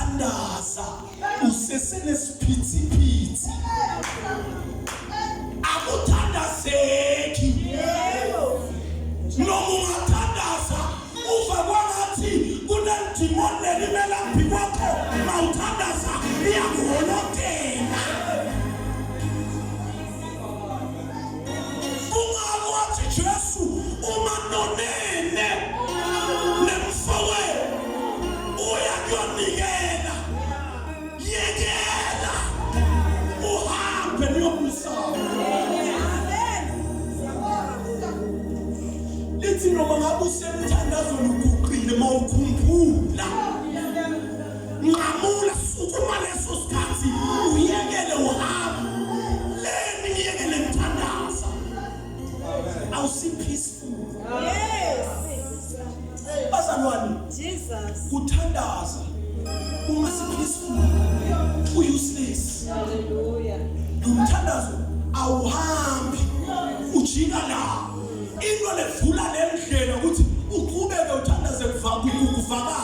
uthandaza usesenesiphithiphithi akuthandazeki noma ungathandaza uva kwangathi kunedimoni lelimela phi kwakho mawuthandaza iyakuholotela kungako wathi Jesu uma nonene nemfowenu uya kuyonikela yekela uhambe niyobusana lithi noma ngabe usemthandazweni uguqile mawukhumbula nqamula sukuma leso sikhathi uyekele uhambe leni ngiyekele ngithandaza awusi peaceful yes bazalwane Jesus kuthandaza uma si peaceful u useless hallelujah lo mthandazo awuhambi ujika la into levula lendlela ukuthi uqhubeke uthandaze kuvakala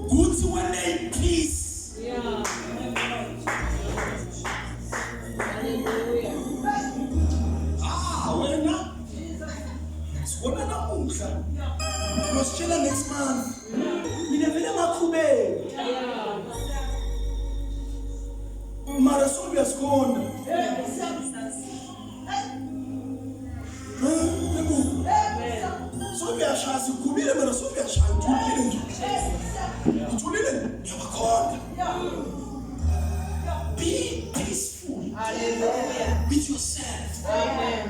kuthi wena ipeace yeah hallelujah ah wena sibona namuhla uyositshela next month mina vele ngakhubeka mara so uyasikhonda so uyashaya sikhubile mina so uyashaya uthulile nje uthulile ngiyabakhonda be peaceful hallelujah with yourself amen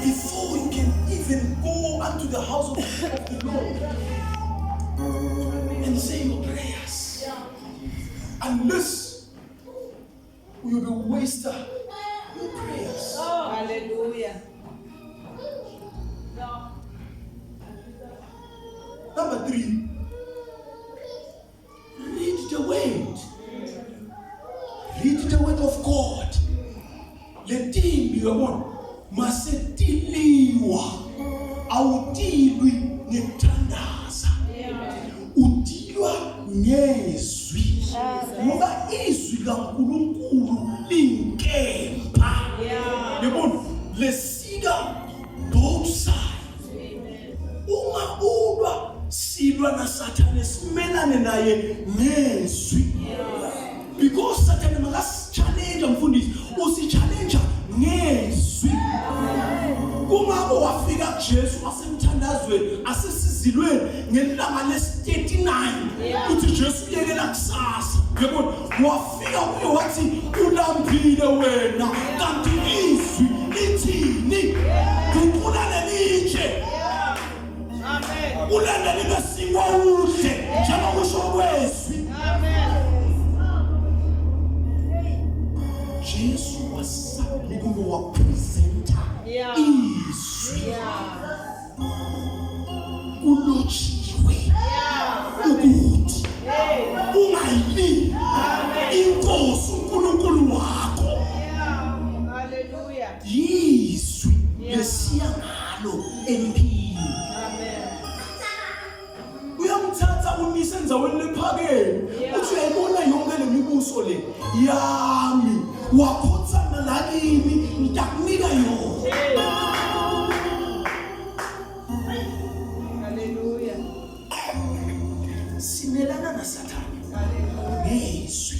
before you can even go unto the house of the Lord and say your prayers unless you'll be waster your prayers oh, hallelujah number 3 read the word read the word of God letimbi uyabona masetiliwa awutilwi ngekuthandaza utilwa ngezwi ngoba izwi kaNkuluNkulu linkemba yabona lesika both sides uma ulwa silwa nasathane simelane naye ngezwi because sathane makasichallenge mfundisi usichallenge ngezwi kungako wafika kuJesu asemthandazweni asesizilweni ngelanga lesi-39 uthi Jesu uyekela kusasa yabona wafika kuye wathi ulambile wena kanti izwi lithini guqula lelitshe ulanda libe sinkwa udle njengokusho kwezwi Jesu wasabukulu wapresenta izwi kulotshiwe ukuthi ungayilindi inkosi uNkulunkulu wakho yizwi lesiya ngalo empini uyamthatha umise endaweni lephakeme uthi uyayibona yonke le mibuso le yami wakhothama la kimi ngitakunika yona Hallelujah. Simelana naSathane ngezwi.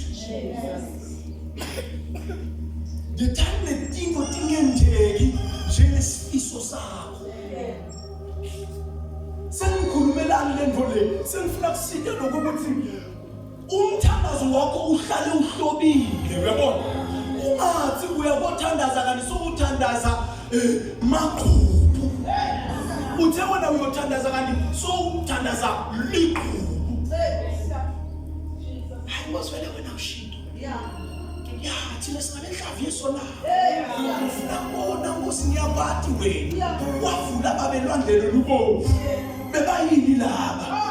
The time letinto tingenzeki njengesifiso sakho. Sengikhulumelani le nto le, sengifuna kusite lokho ukuthi umthandazo wakho uhlale uhlobile uyabona ungathi uyakothandaza kanti sowuthandaza eh, maqhubu uthe wena uyothandaza kanti sowuthandaza liqhubu hayi ngozwele wena ushinto ya thina singabenhlavu yeso na ufuna kubona nkosi ngiyakwati wena wavula babelwandle lolubomvu bebayini laba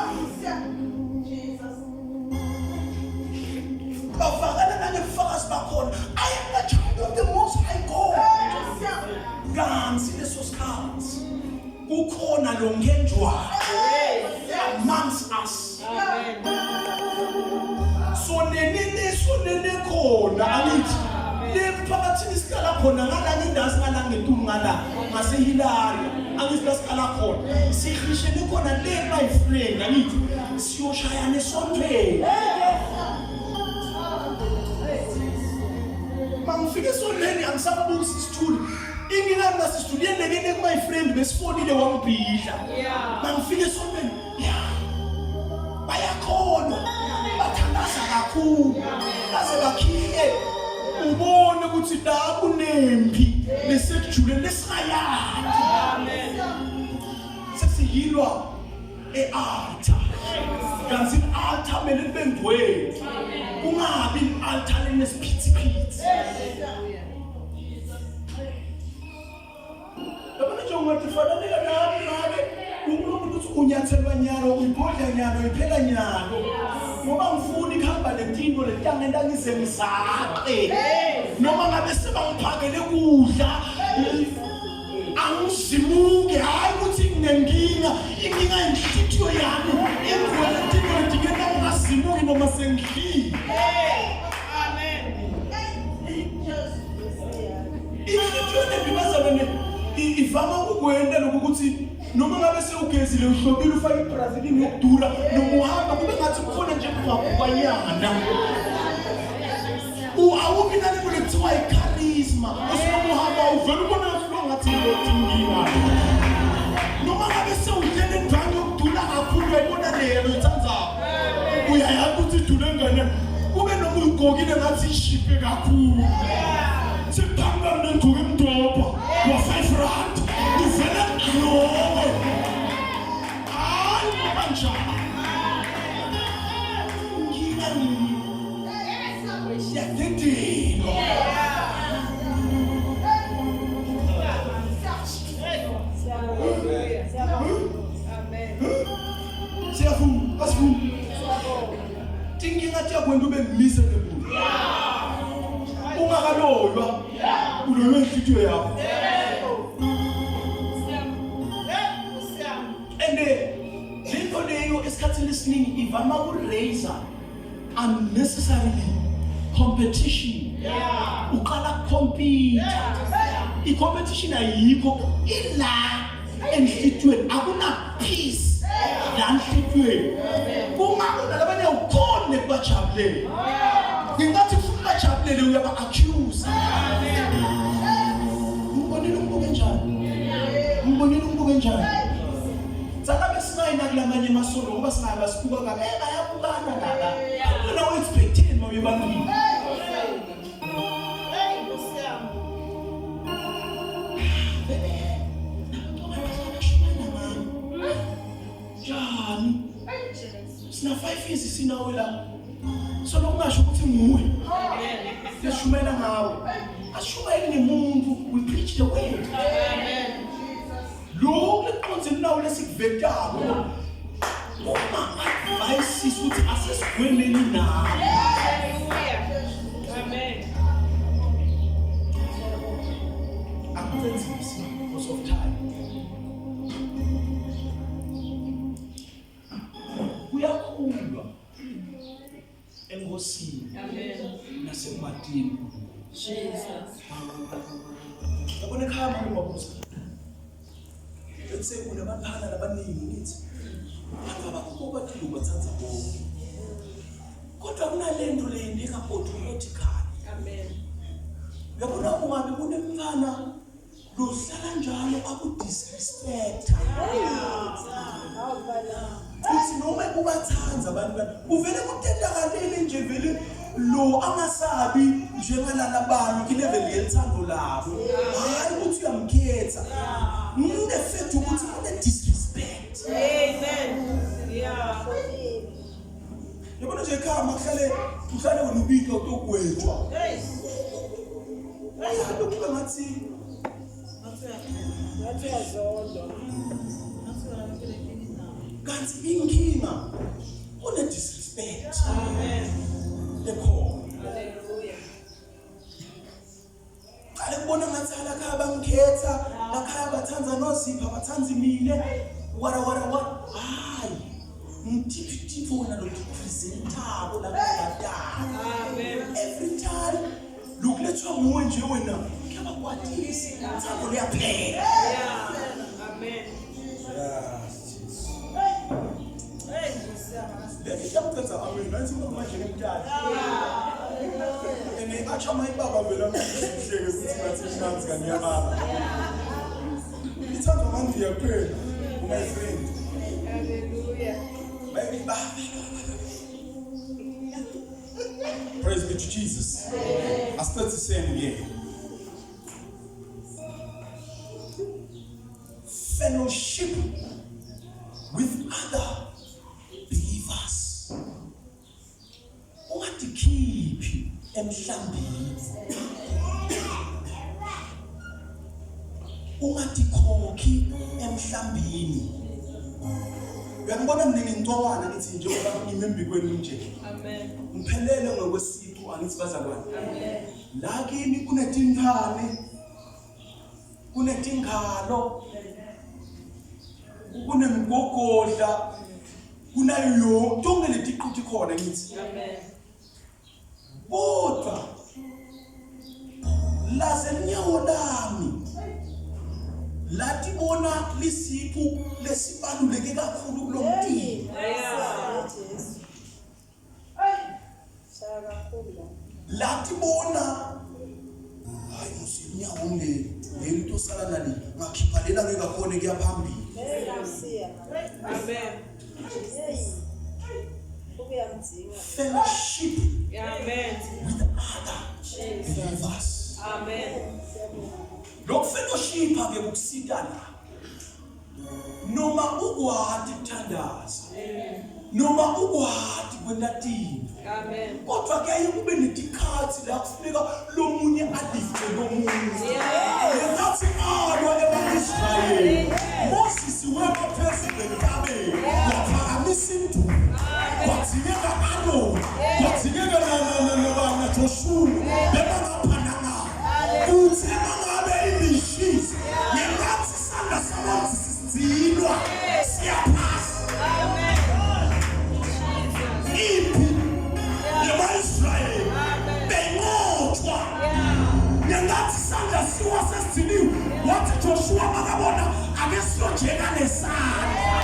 bavakala nangebufakazi bakhona i am the child of the most high god kanti leso sikhathi kukhona lo ngenjwayo amongst us. Sishonene khona angithi le mphakathini sihlala khona ngala ngendawo singala ngetulu ngala ngaseHilaria angithi la sihlala khona sihishene khona le my friend angithi siyoshayana esontweni. Mangifika esontweni angisambusi isithuli inkinga yami nasisithuli yendekene ku my friend besifonile wangibhidla. Mangifika esontweni ya bayakholwa bathandaza kakhulu baze bakhiye ubone ukuthi la kunempi lesekujuleni lesingayadi sesiyilwa e-altar kanti i-altar kumele libe ngcwele kungabi i-altar lenesiphithiphithi. Yabona nje ungathi faneleka nami ngabe uNkulunkulu ukuthi unyathelwa nyalo uyibhodla nyalo iphela nyalo ngoba ngifuna ukuhamba letinto letangenta ngize ngizaqe noma ngabe sebangiphakele kudla angizimuke hayi ukuthi nginenkinga inkinga inhlithiyo yami ingcwele tinto letingenta ngingazimuki noma sengidlile. Inhlithiyo nembi bazalwane ivama ukukwenta lokhu ukuthi noma ngabe sewugezile uhlobile ufake ibrazilini yokudura noma uhamba kube ngathi kukhona nje kungabukanyana awuphi nalento lekuthiwa i-charisma usinoma uhamba uvele ubona ngathi lo ngathi inkinga noma ngabe sewudlele endwangu yokudula kakhulu uyayibona leyo loyithandayo uyayazi ukuthi idule ngane kube noma uyigqokile ngathi ishiphe kakhulu sekuqhamuka mina ngigqoke emdobha wa-5 rand uvele ngigqoke hayi ngoba njani inkinga yadedelwa. Siyavuma, asivumi. Tinkinga tiyakwenta ube miserable. Ungakaloywa, uloywe inhlitiyo yakho. And lento leyo esikhathini esiningi ivama ku-raise unnecessarily competition. Uqala compete. I-competition ayikho ila enhlitiyweni akuna peace la enhlitiyweni. Kungako nalabanye awukhoni nekubajabulela. Ngenkathi ufuna ubajabulele uyaba-accuse. Umbonile umbuke njani? Umbonile umbuke njani? Sakabe singayina kulamanye amasonto ngoba singaya basibuka kabi. Eh bayabukana laba. Wena u-expecteni uma uye ebantwini? Njani? Sina 5 years sinawe la. So lokungasho ukuthi nguwe. Siyashumayela ngawe. Asishumayeli ngemuntu, we preach the word. Amen. Lokhu lekuqondzene nawo lesikuvetako uma advices ukuthi asesigwemeni nawe. Amen. Akucenzisi because of time. Kuyakhulwa enkosini Amen. nasekumatini. Jesus. Yabona ekhaya mama babuza. Bese kunabaphana labaningi ngithi abantu abakubo bathi ubathatha bonke. Kodwa kunalento le indika automatically. Amen. Uyabona ungabe kunemfana lohlala njalo akudisrespect. Uthi noma ubathanda abantu bani uvele kutendakalele nje vele lo angasabi njengalala bantu kilevel yelithando labo. Hayi ukuthi uyamkhetha. Ngine-fact ukuthi une-disrespect. Amen. Yeah. Yabona nje ekhaya makuhlale uhlale wena ubika utogwetshwa. Hey. Uyabe kube ngathi Ngathi uyazondwa. Kanti inkinga une disrespect. Amen. Ekhona. Hallelujah. Qale kubona ngathi alakhaya bangikhetha, lakhaya bathanza nozipha bathanza mina. Wara wara wara. Hayi. Ngithiphi thipho wena lo presentako la. bayatana. Every time lokulethwa nguwe nje wena kuyabakwatisa, uthando luyaphela. Amen. Leli hlangukwenza amen nathi manje ngemntana. Ene acha mayibaba vela ngihleke ukuthi ngathi inhlanzi kaniyababa. Ithandwa mandiya kuphela my friend. Hallelujah. Baby baba. Praise be to Jesus. Asiqediseni ke. Fellowship with other believers. Ungadikhiphi emhlambini. Ungadikhokhi emhlambini. Uyangibona mina ngintwana ngithi njengoba ngime embikweni nje. Amen. Ngiphelele ngokwesiqu angithi bazalwane. Amen. La kimi kunetinkhane, kunetingalo, kunemigogodla, kunayo yonke letiquthi khona ngithi. Amen. Kodwa laze linyawo lami lathi bona lisiphu lesibaluleke kakhulu kulo mtima. Yeah. Lathi bona hayi musinyawo ngileli leli tosala nali ngakhipha lela ngeke akhone kuya phambili. Amen. Fellowship Amen. with other believers. Amen. Lokhu fellowship ke ukusitana noma ukwati kuthandaza noma ukwati kwenta Amen. kodwa kuyaye kube netikhathi la kufuneka lomunye alifte lomunye. Ngenkathi alwa ema-Israyeli, Moses wema phezulu entabeni waphakamisa induku, kwadzingeka Aaron, kwadzingeka naJoshua bema ngapha nangapha. Kuthe mangabe imishisa ngenkathi isandla saMoses sidzinwa siyaphasa, impi yema-Israyeli benqotshwa. Ngenkathi isandla siwa sesidiniwe, wathi Joshua makabona ake siyojeka nesandla,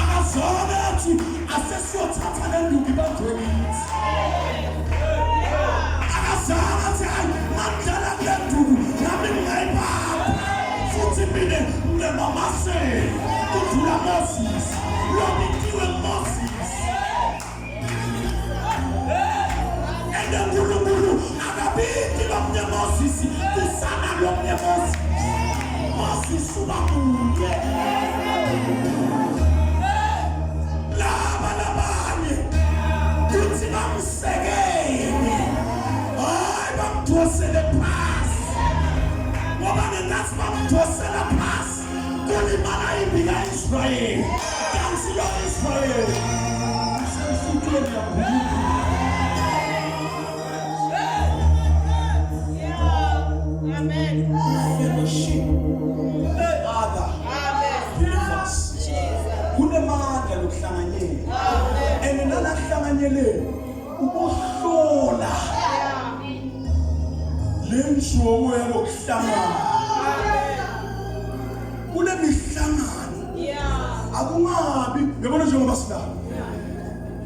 akazange athi asesiyothatha le nduku ibanjwe kithi. Akazange athi hayi makudlala kule nduku nami ngingayibamba futhi mina nginemamasela kudlula Moses lobitiwe Moses. Ende uNkulunkulu akabiti lomnye Moses kusana lomnye Moses. Moses uba munye. Laba labanye kuthi bamsekele, hayi bamdosele phasi, ngoba ngenkathi bamdosela phasi kulimala impi ka-Israyeli, kanti lo Israyeli usemfutweni yakhuluma. Amen. Fellowship with other Amen. believers. Kunemandla lokuhlanganyela, and nalahlanganyeleni ubohlola le njongo yalokuhlangana kule mihlangano. Akungabi yabona njengoba silapha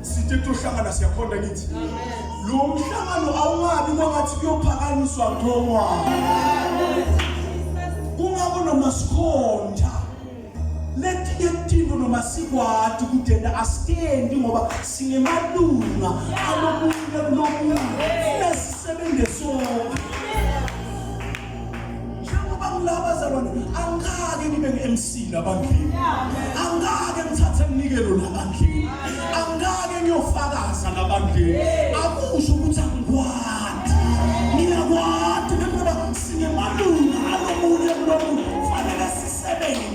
sithe kutohlangana siyakhonda ngithi lo mhlangano awungabi kwangathi kuyophakanyiswa ntongwana, kungabo noma sikhonda letinye tinto noma sikwati kudenda asitendi ngoba singemalunga alomunye kulomunye lesisebenze sonke. Njengoba ngilabazalwane angikake ngibe ngi-MC labandleni, angikake ngithathe umnikelo labandleni, angikake ngiyofakaza labandleni, akusho ukuthi angikwati, ngiyakwati ngoba singemalunga alomunye kulomunye, kufanele sisebenze.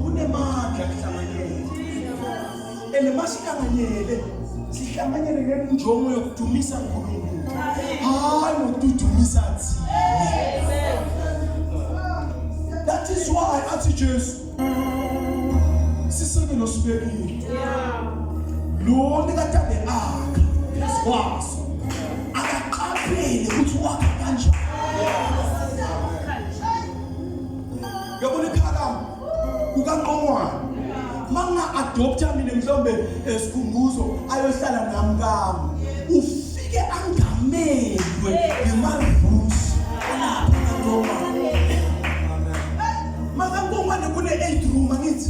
Kunemandla kuhlanganyela, and masihlanganyele sihlanganyele ngenjongo yokudumisa uNkulunkulu, hayi ngokudumisa thina. That is why athi Jesu Sisekelo sibekile. Lo likatabe akha phezu kwaso. Akaqaphele ukuthi wakha kanjani. Yabona ikhaya kukaNqongwane. Manga adopta mina mhlawumbe esikhumbuzo ayohlala nami kami. Ufike angamelwe ngema-rules alapha kaNqongwane. MakaNqongwane kune-eight room angithi.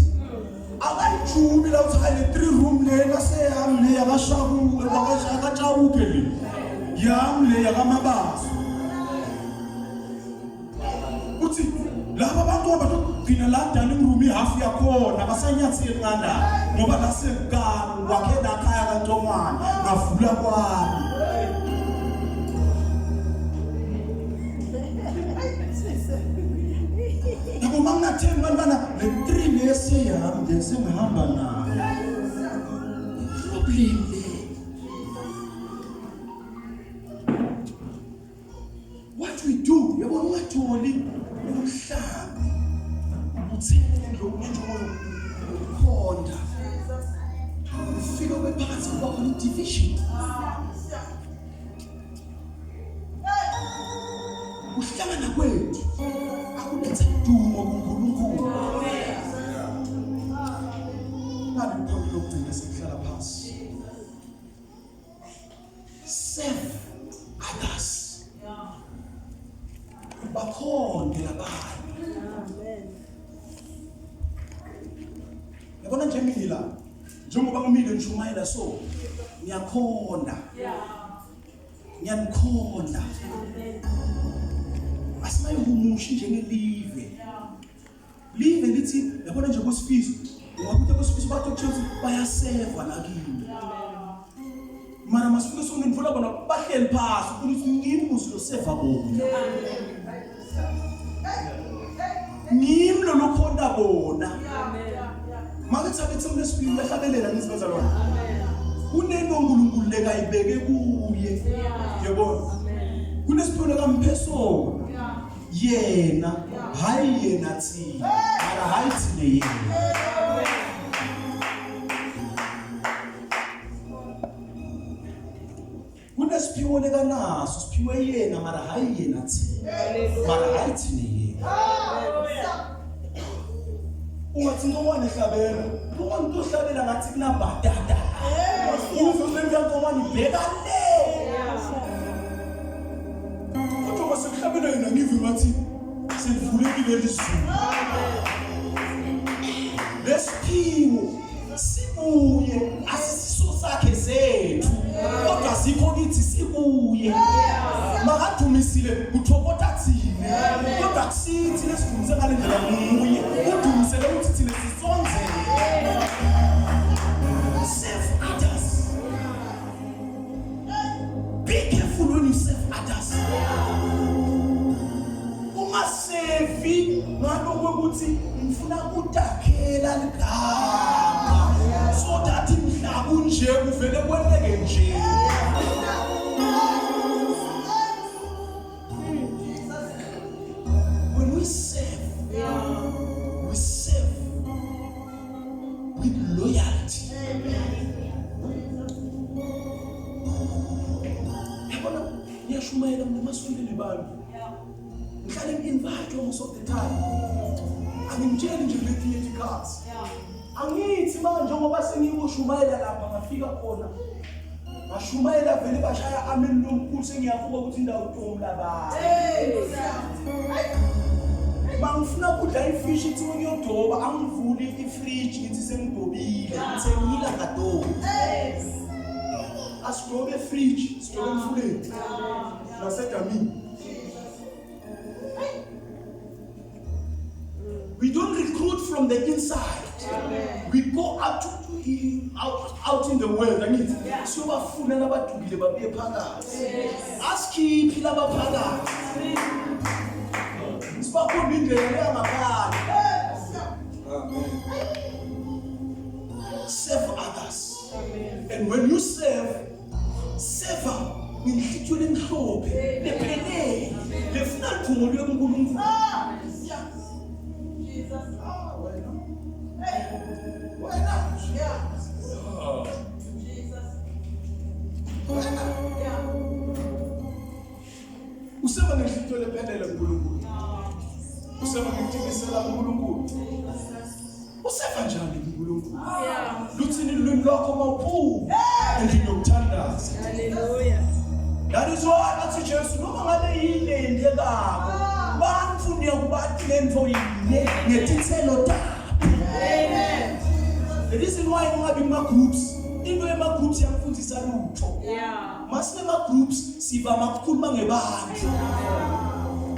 Akayijubi la uthi hayi le 3 room lena seyami le yakashaku yakatshawuke le. Yami le yakamabaso. Uthi laba bantu abatogcina la dining room ihalf yakhona basanyatheli ngala ngoba la sekukami wakhe la khaya kaNtongwane ngavula kwami. Yabo mangingathembi bantwana le 3 leseyami le sengihamba nayo. Problem le. What we do, yabona ungatholi umhlambi ubuthele ngenjongo yokukhonda. Ufike ube phakathi kuba khona i-division. Kuhlangana kwethu akulethe udumo kuNkulunkulu. Nali iphuzu lokugcina sekuhlala phansi. Serve others. Bakhonde labanye. Yabona nje mina la njengoba ngimile ngishumayela so ngiyakhonda. Ngiyanikhonda. Asinayihumushi njengelive. Live lithi yabona nje kusifiso ungakuthi kusifiso bathi ukuthi bayaseva la kimi. Mara masifike sonke ngifuna bona bahleli phasi ukuthi ngimi uzoseva bona. Ngimi lo lokhonda bona. Make thabe thina lesibili bahlabelela ngithi bazalwane. Kunento uNkulunkulu lekayibeke kuye. Yabona? Kunesiphiwo lekamphe sona. Yena, hayi yena thina. Mara hayi thina yena. Kunesiphiwo lekanaso, siphiwe yena mara hayi yena thina. Mara hayi thina yena. Ungathi Nkomane hlabela, Nkomane utohlabela ngathi kunabhatata. Uve umembe Nkomane bheka le. Kodwa kwasekuhlabela yena ngive ngathi selivulekile lizulu. Lesiphiwo sibuye asisiso sakhe sethu kodwa sikho kithi sibuye makadumisile kuthokota thina kodwa kusithi lesidumise ngale ndlela nguye udumisele ukuthi thina sisonzele. Serve others. Be careful when you serve others. Ungasevi ngalokho ukuthi ngifuna ukutakhela ligama so that mhla kunje kuvele kwenteke nje. When we serve, we serve with loyalty. Yabona ngiyashumayela mina emasontweni bantu. Ngihlale ngi-invite most of the time. Angimtsheli nje letinye tikhathi. Angithi manje ngoba sengikushumayela lapha ngafika khona. Bashumayela vele bashaya amen lomkhulu sengiyavuka ukuthi indawo tomla Bangifuna kudla ifish ithi ngiyodoba angivuli ifridge ngithi sengidobile ngithengile ngadobi. Asidobe fridge sidobe emfuleni. Nasedamini. We don't recruit from the inside. We go out to, out, out in the world. Angithi siyobafuna labadukile babuye phakathi. Asikhiphi laba phakathi. Sibakhomba indlela leyangaphandle. Serve others. And when you serve, serve ngenhlithiyo lemhlophe lephelele lefuna ludumo luye kuNkulunkulu. Ah, wena. Useva ngikuthimisela uNkulunkulu. Useva njani kuNkulunkulu? Luthini ulwimi lwakho mawuphuma endlini yokuthandaza? Hallelujah. That is why athi Jesu noma ngabe yini eyenzekako bantu niyakubathi lento yinye ngetithelo tabo. Amen. The reason why ungabi kuma groups into ema groups yamfundisa lutho. Yeah. Masine groups sivama ukukhuluma ngebandla.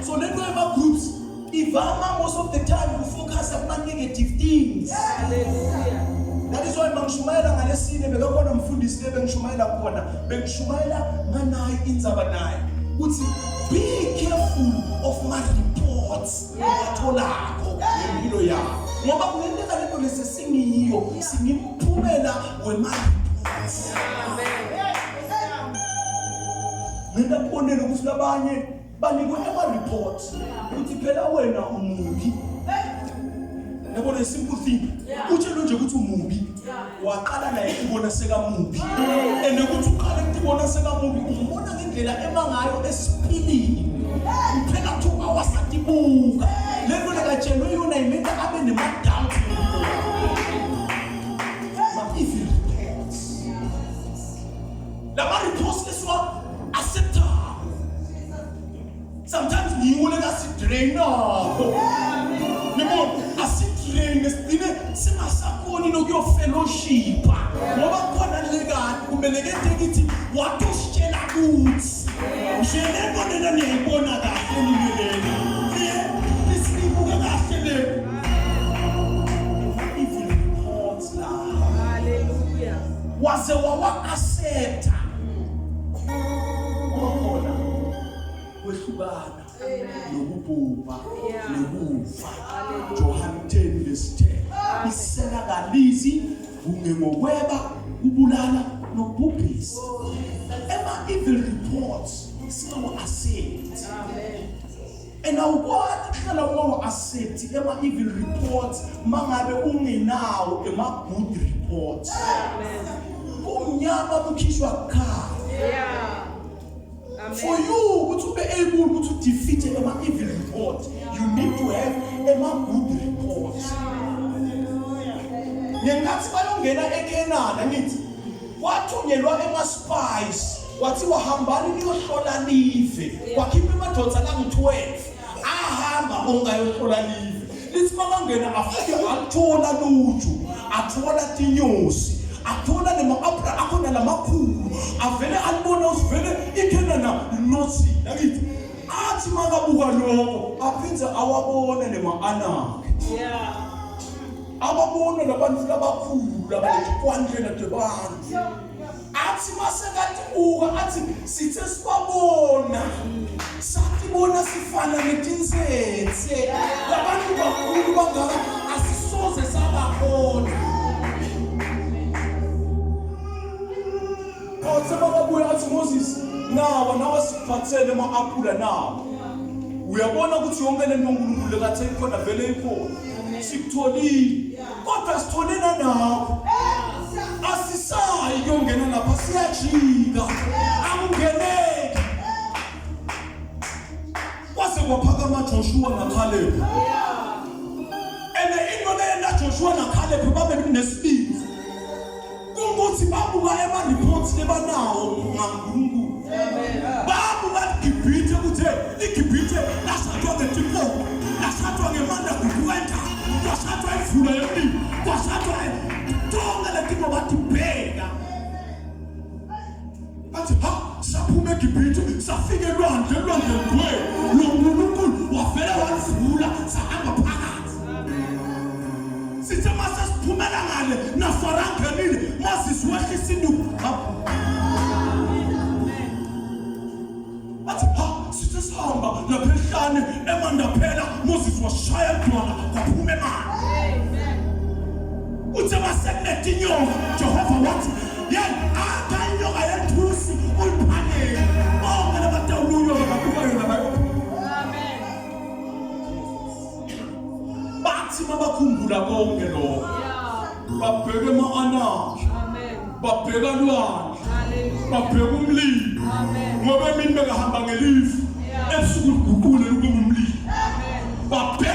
So lento ema groups ivama most of the time kufocus kuma negative things. Hallelujah. That is why mangishumayela ngalesine bekakhona umfundisi le bengishumayela khona bengishumayela nganaye indzaba naye uthi be careful of my reports owatholako ngempilo yakho ngoba kungenteka lento lesesingiyo singimphumela wema reports. Amen. Ngenta kubonele ukuthi labanye banikwe ama-reports ukuthi phela wena umubi yabona simple thing utshelwe nje ukuthi umubi waqala naye kubona sekamubi and ukuthi uqale ukubona sekamubi umbona ngendlela ema ngayo esipilini uphela 2 hours atibuka lento lekatshelwe yona imenza abe nema-doubt ma-evil reports lama reports lesiwa acceptable sometimes ngiwo lekasidrenako nibona asidraine sigcine singasakhoni nokuyofellowshipa ngoba khona lekani kumele kente kithi watositshela kuthi nje lento lena niyayibona kahle nini lena lisibuke kahle le evil reports la Hallelujah. waze wawa-accepta wakhona kwehlukana nokubhubha nokufa John 10 verse 10 isela kalizi kunge ngokweba kubulala nokubhubhisa ema evil reports singawa accept and awukwati kuhlala ungawa accept ema evil reports mangabe ungenawo ema good reports kumnyama kukhishwa kukhaya Yeah. For you ukuthi ube able ukuthi udefeat ema evil report, you need to have ema good reports. Ngenkathi bayongena eKenana ngithi kwathunyelwa ema spies kwathiwa hambani niyohlola live kwakhipha emadoda langu-12 ahamba onke ayohlola live lithi makangena afike athola luju athola tinyosi athola nema-apula akhona lamakhulu avele alibona usivele ikhenana nothi akithi athi makabuka lokho aphinde awabone nema-anakhe Yeah. ababone labantu labakhulu labaletikwandlela tebantu athi masekatibuka athi sithe sibabona satibona sifana netinsetse labantu bakhulu bangaka asisoze sabakhona othe bakabuya athi Moses nawa nawa sikuphathele ama-apula nawo uyabona ukuthi yonke lento uNkulunkulu lekathe ikhona vele ikhona sikutholile kodwa sithole nanakho asisayi kuyongena lapha siyajika akungeneki kwase kwaphakama Joshua naCaleb ene into lena Joshua naCaleb babe nesibindi kungukuthi babuka ema-reports lebanawo ngaNkulunkulu babuka iGibhithe ukuthi iGibhithe lashathwa ngetipoko lashathwa ngemanda kukwenta kwashathwa imvula yomlilo kwashathwa tonke letinto bathi bheka bathi ha saphuma eGibhithe safika elwandle elwandle ngwe lo nkulunkulu wavele walivula sahamba phakathi sithe mase siphumela ngale nafarangenile Moses wehlisa induku bathi ha sithe sihamba lapha ehlane emandaphela Moses washaya idwala kwaphuma imali uthe masekunetinyonga Jehova wathi yena akha inyoka yethusi uyiphanele bonke labatawulunyoka babuka yona bayophila bathi mabakhumbula konke lokho babheke ema-anakhe babheka lwandle babheka umlilo ngoba emini bekahamba ngelifu ebusuku liguqule lube ngumlilo babheka